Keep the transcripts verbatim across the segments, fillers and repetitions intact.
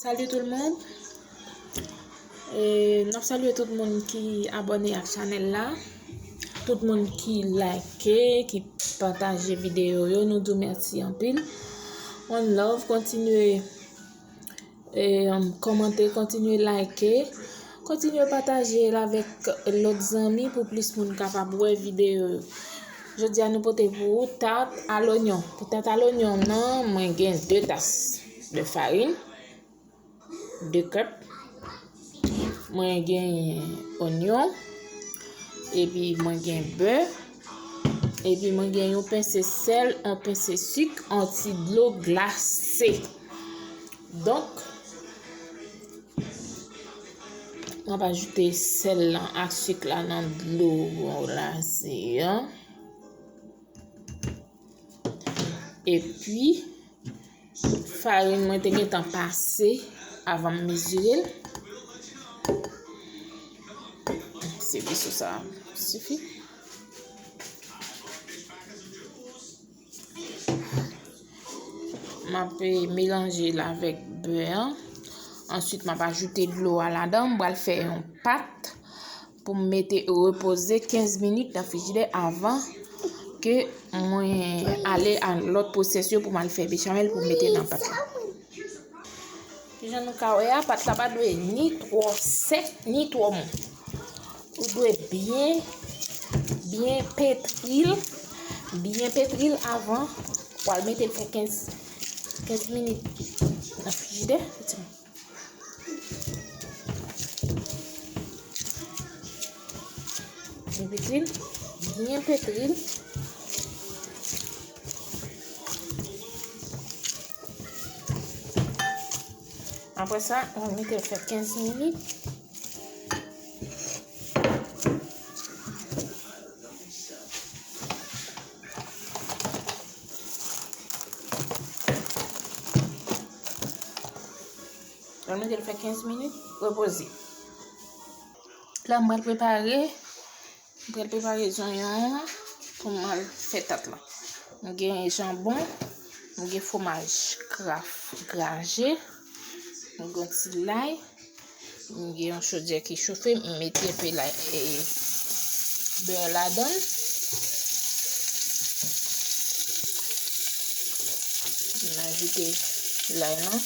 Salut tout le monde. E, n ap salye tout moun ki abòne ak chanèl la. Tout moun ki like, ki pataje videyo yo, nou di w mèsi anpil. One love, kontinye, e, kòmante, kontinye like, kontinye pataje l avèk lòt zanmi pou plis moun kapab wè videyo yo. Jodi a nou pote pou ou tat a lonyon. Pou tat a lonyon nan, mwen gen de tas de farin, de kèp. Mwen gen onyon, epi mwen gen bè, epi mwen gen yon pense sèl, yon pense sik, yon ti dlo glase. Donk, mwen ap ajoute sèl lan ak sik la nan dlo glase an. Epi, farin mwen te gentan pase avan m mezire l. Se vèso sa sifi. M ap, eh, melanje l avèk bè an. Answit, m ap ajoute dlo a ladan. M pral fè yon pat pou m mete repoze kenz minit nan frijidè avan ke mwen ale a lòt pwosès yo pou m al fè bechamel pou m mete nan pat la. Kijan nou ka wè a, pat la pa dwe ni twò sèk, ni twò mou. Ou dwe byen, byen petri l, byen petri l avan w al mete l fè kenz, kenz minit nan frijidè. Byen petri l, byen petri l. Apre sa, mwen mete l fè kenz minit. Mwen mete l fè kenz minit, repoze. La, mwen prepare, mwen prepare zonyon an pou mwen fè tat la. Mwen gen janbon, mwen gen fwomaj Kraft graje, mwen gen ti lay, mwen gen yon chodyè ki chofe, mwen mete enpe lay, e, bè ladan l. Mwen ajoute lay lan.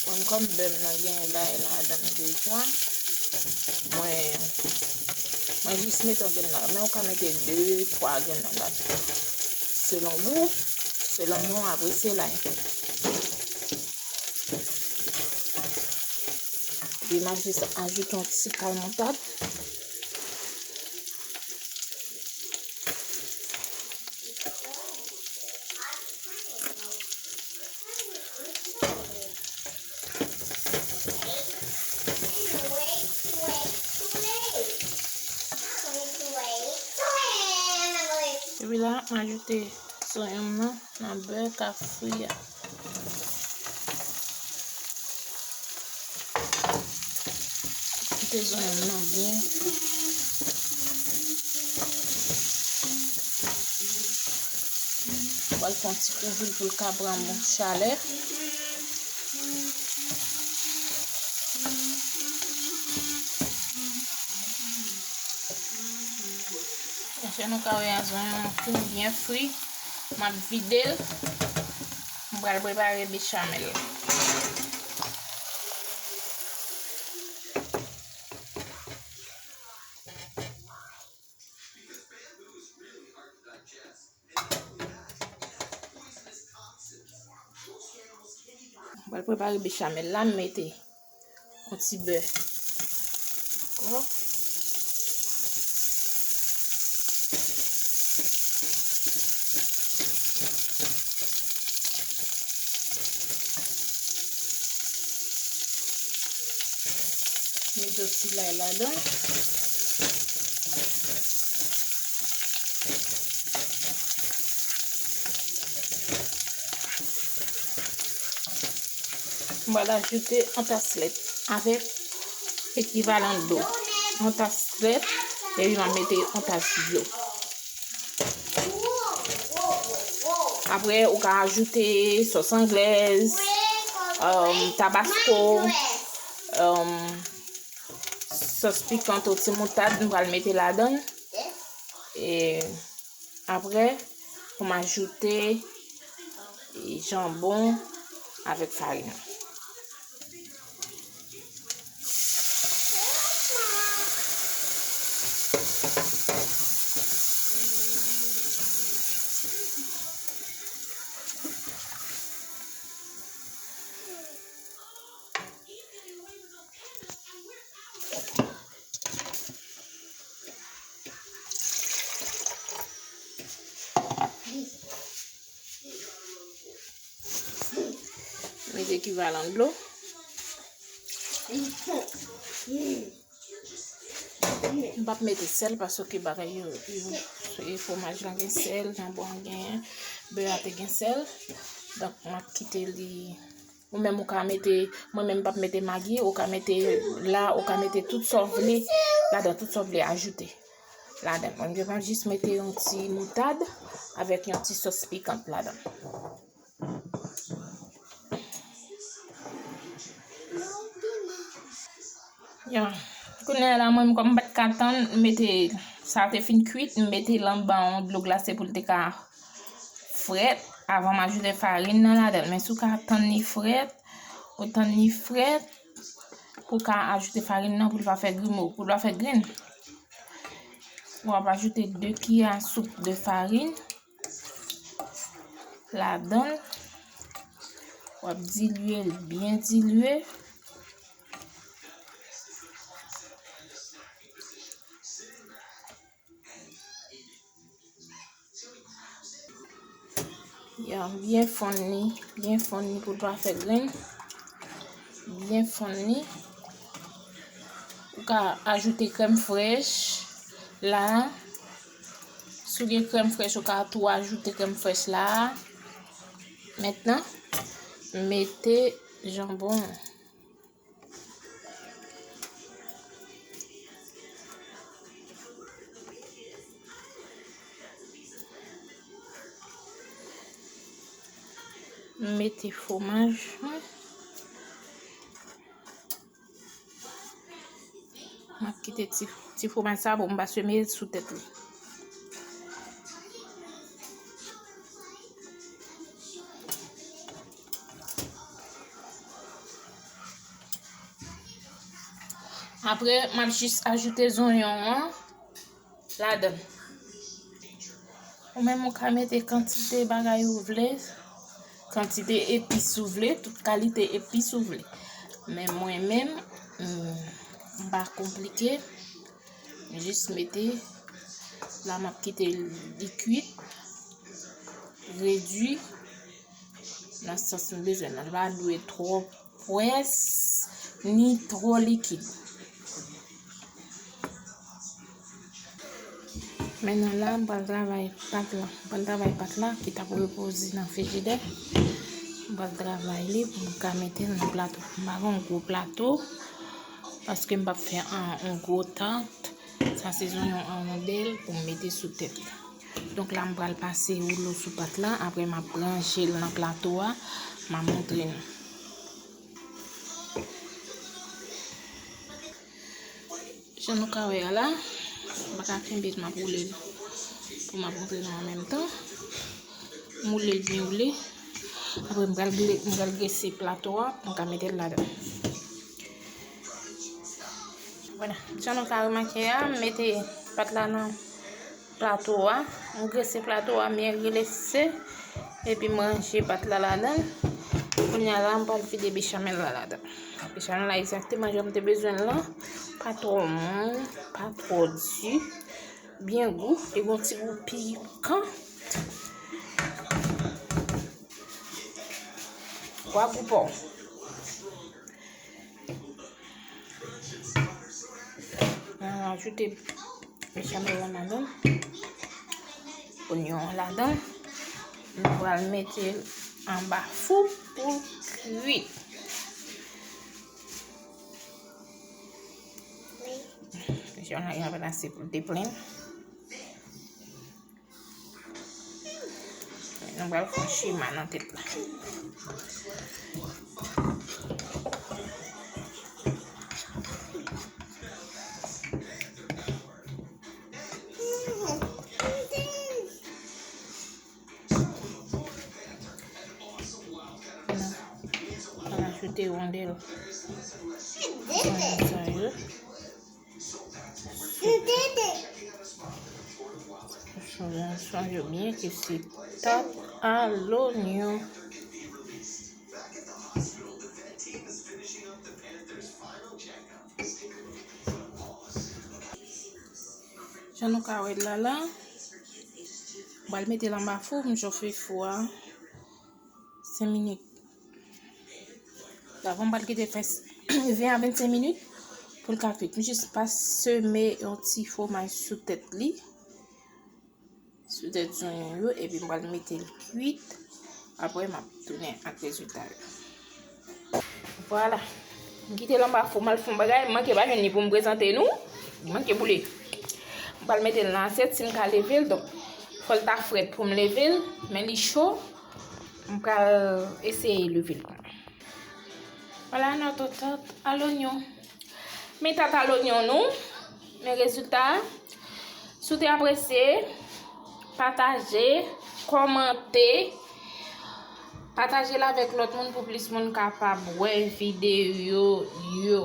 Mwen, kòm bè m nan gen lay ladan l deja, mwen, mwen jis mete yon grenn lay. Men ou ka mete de, twa grenn lay ladan. Selon gou, selon moun apresye lay. Epi m ap jis ajoute yon ti kal moutad. Epi la, m ajoute zonyon m nan, nan bè k ap fri a. Mete zonyon m nan byen. Pral fè yon ti kouvri l pou l ka pran bon chalè. Mesye, nou ka wè a zonyon an fin byen fri. M ap vide l. M pral prepare bechamel. Mwen prepare bechamel la, m mete yon ti bè ankò. Mete yon ti lay ladan. M pral ajoute yon tas lèt avèk ekivalan dlo. Yon tas lèt, epi m ap mete yon tas dlo. Apre, ou ka ajoute sòs anglèz, um, tabasko, um, sòs pikan, yon ti moutad, m pral mete ladan l. E apre, pou m ajoute janbon avèk farin. Met ekivalan dlo. M p ap mete sèl paske bagay yo, yo, e fwomaj lan gen sèl, janbon an gen, bè a te gen sèl. Donk, m ap kite li. Ou menm ou ka mete, mwen menm m p ap mete magi, ou ka mete la, ou ka mete tout sa w vle ladan, tout sa w vle ajoute ladan. Mwen menm m ap jis mete yon ti moutad avèk yon ti sòs pikant ladan. Ya. Kounye a la, mwen, kòm m pa t ka tann, m mete, sa te fin kwit, m mete l anba yon dlo glase pou l te ka frèt avan m ajoute farin nan ladan l. Men si w ka tann li frèt, ou tann li frèt, pou w ka ajoute farin nan pou l pa fè grimo, pou l pa fè grenn. W ap ajoute de kiyè a soup de farin ladan l. W ap dilye l, byen dilye. Ya, byen fonn li, byen fonn li pou l pa fè grenn. Byen fonn li. Ou ka ajoute krèm frèch la. Si w gen krèm frèch, ou ka tou ajoute krèm frèch la. Mentnan, mete janbon. M mete fwomaj mwen. M ap kite ti, ti fwomaj sa pou m pa seme sou tèt li. Apre, m ap jis ajoute zonyon an ladan l. Ou menm ou ka mete kantite bagay ou vle, kantite epis ou vle, tout kalite epis ou vle. Men mwen menm, m, m pa konplike. M jis mete, la m ap kite li kwit, redui nan sans m bezwen nan. Li pa dwe twò près, ni twò likid. Mentnan la, m pral travay pat la. M pral travay pat la ki t ap repoze nan frijidè. M pral travay li pou m ka mete l nan plato. M pa gen yon gwo plato, paske m p ap fè an, yon gwo tat. Sa se zonyon an wondèl pou m mete sou tèt li. Donk la, m pral pase woulo sou pat la. Apre, m ap ranje l nan plato a. M a montre nou. Jan nou ka wè a la, m pa ka kenbe l, m ap woule l pou m ap montre nou an menm tan. M woule l byen woule. Apre, m pral gle-, m pral grese plato a pou m ka mete l ladan. Vwala, jan nou ka remake a, m mete pat la nan plato a. M grese plato a byen grese. Epi m ranje pat la ladan l. Kounye a la, m pral vide bechamèl la ladan. Bechamèl la egzakteman jan m te bezwen l lan. Pa twò mou, pa twò di. Byen gou. Li gon ti gou pikan. Wa gou pa w. Mwen ajoute bechamèl lan ladan l. Onyon an ladan l. Nou pral mete l anba fou pou l kwi. Bechamèl lan gen anpil ase pou l te plen. Mwen pral fè yon chema nan tèt la. Mwen ajoute rondèl sa yo. Sonje, sonje byen ke se tat a lonyon. Jan nou ka wè l la la, m pral mete l anba fou pou m chofe fou a senk minit. Avan m pral kite l fè ven a vennsenk minit pou l ka kwit. M jis pa seme yon ti fwomaj sou tèt li, sou tèt zonyon yo, epi m pral mete l kwit. Apre, m ap tounen ak rezilta yo. Vwala. M kite l anba fou, m al fè yon bagay, m manke pa jwenn li pou m prezante nou. Li manke boule. M pral mete l nan asyèt, si m ka leve l, donk, fò l ta frèt pou m leve l, men li cho. M pral eseye leve l. Vwala, notre tarte à l'oignon. Men tat a lonyon nou. Men rezilta a. Si w te apresye, pataje, kòmante, pataje l avèk lòt moun pou plis moun kapab wè videyo yo.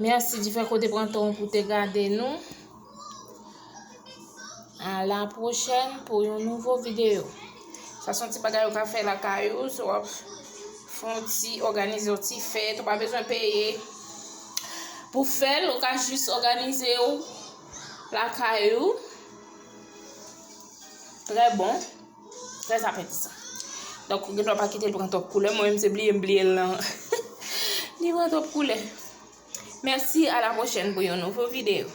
Mèsi di fè kote pran tan w pou te gade nou. A la pwochèn pou yon nouvo videyo. Sa se yon ti bagay ou ka fè lakay ou, si w ap fè yon ti, òganize yon ti fèt, ou pa bezwen peye pou fè l, ou ka jis òganize w lakay ou. Trè bon, trè apetisan. Donk, ou gen dwa pa kite l pran twòp koulè, mwen menm se bliye m bliye l nan. Li pran twòp koulè. Mèsi, a la pwochèn pou yon nouvo videyo.